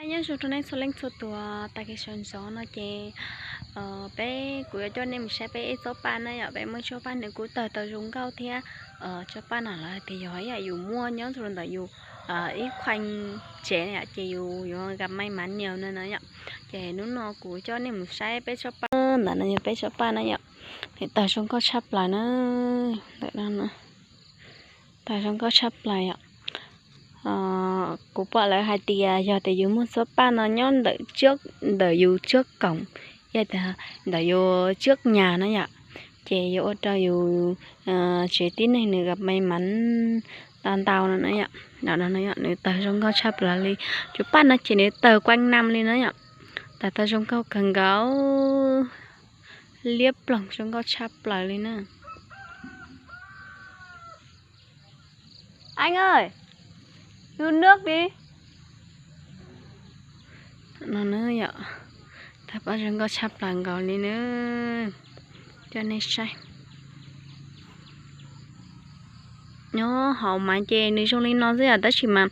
Nyob zoo rau nej txhua leej txhua tus, tag kis sawv ntxov no ces peb, kuv yuav coj nej mus saib peb ib tsob paj na yom. Peb muab tsob paj nws kuj tawg tau zoo nkauj thiab. Tsob paj no lawv hais tias yog ib yam yus muaj nyob rau ntawm yus ib qhua tsev yom, ces yus yuav gab mais mav nias no na yom. Ces hnub no kuv coj nej mus saib peb tsob paj. Ntawm no yog peb tsob paj na yom. Nws tawg zoo nkauj tshaj plaws na. Ntawm no tawg zoo nkauj tshaj plaws yom. Kuv pom lawv hais tias yog tias yus muaj tsob paj no nyob ntawm, ntawm yus tsob koom, yog tias ntawm yus tsob nyas na yom, ces yuav ua rau yus tsev tib neeg nws gab mais mav ntau ntau no na yom. Ntawm no yom, nws tawg zoo nkauj tshaj plaws li. Cov paj no ces nws tawg quanh năm li na yom. Tawg tau zoo nkauj kawg nkaus, liab ploog zoo nkauj tshaj plaws li na. Anh ơi, uống nước đi. No na yom, tawg paj zoo nkauj tshaj plaws nkaus li na. Coj nej saib. Nyob hauv mas ces nws zoo li no xwb yom, tab sis mas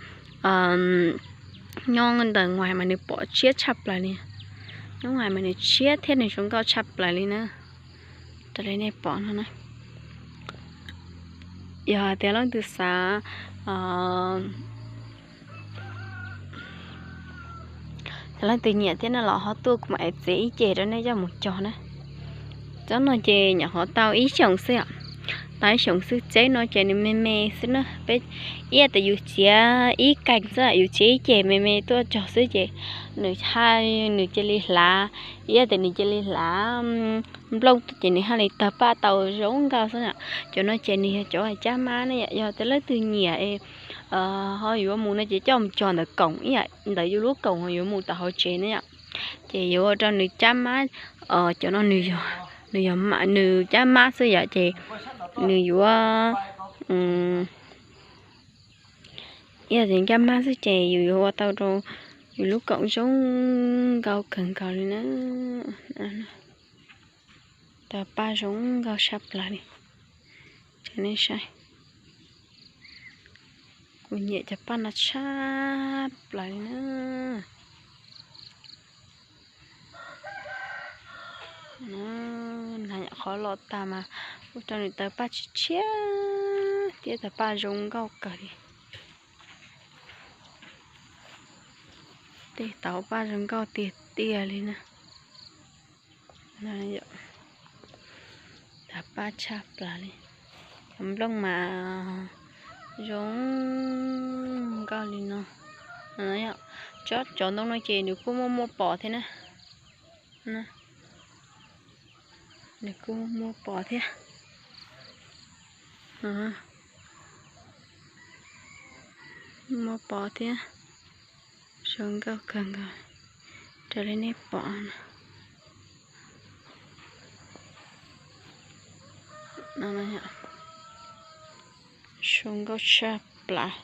nyob ntawm ngoài mas nws pom tshiab tshaj plaws li. Nyob ngoài mas nws tshiab thiab nws zoo nkauj tshaj plaws li na. Raws li nej pom no na. Yog hais tias leej twg xav, yog leej twg nyiam thiab no los ho tuaj kuv mam txiav ib ce rau nej coj mus cog na. Tsob no ces nyuam qhuav tau ib xyoos xwb yom. Tau ib xyoos xwb, tsob no ces nws me me xwb na. Peb, ib yam tias yus txiav ib kees xwb, yus txiav ib ce me me tuaj cog xwb ces nws haj, nws cia li hlav, ib yam tias nws cia li hlav nplooj ces nws haj li tawg paj tau zoo nkauj xwb na. Cov no ces nws yog cov cab mab ne yom. Yog tias leej twg nyiam ho yuav mus no ces coj mus cog ntawm koom, ib yam ntawm yus lub koom yuav mus tom hauv tsev ne yom. Ces yuav ua rau nws cab mab, cov no nws yog, nws cab mab xwb yom, ces nws yuav, ib yam tias cab mab xwb ces yus yuav ua tau rau yus lub koom zoo nkauj kawg nkaus li na. Tawg paj zoo nkauj tshaj plaws li. Tso nej saib. Kuv nyiam cov paj no tshaj plaws li na. Qhov los tag mas ua rau nws tawg paj tshiab tshiab thiab tawg paj zoo nkauj kawg li. Tej tawg paj zoo nkauj tiag tiag li na. Tawg paj tshaj plaws li. Cov nplooj mas zoo nkauj li no. Cov ntoo no ces nws kuj muaj muaj pos thiab na. Nws kuj muaj pos thiab. Muaj pos thiab. Zoo nkauj kawg nkaus raws li nej pom no. Zoo nkauj tshaj plaws.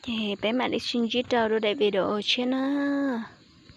Ces peb mam li sib ntsib rau lub daim video tshiab na.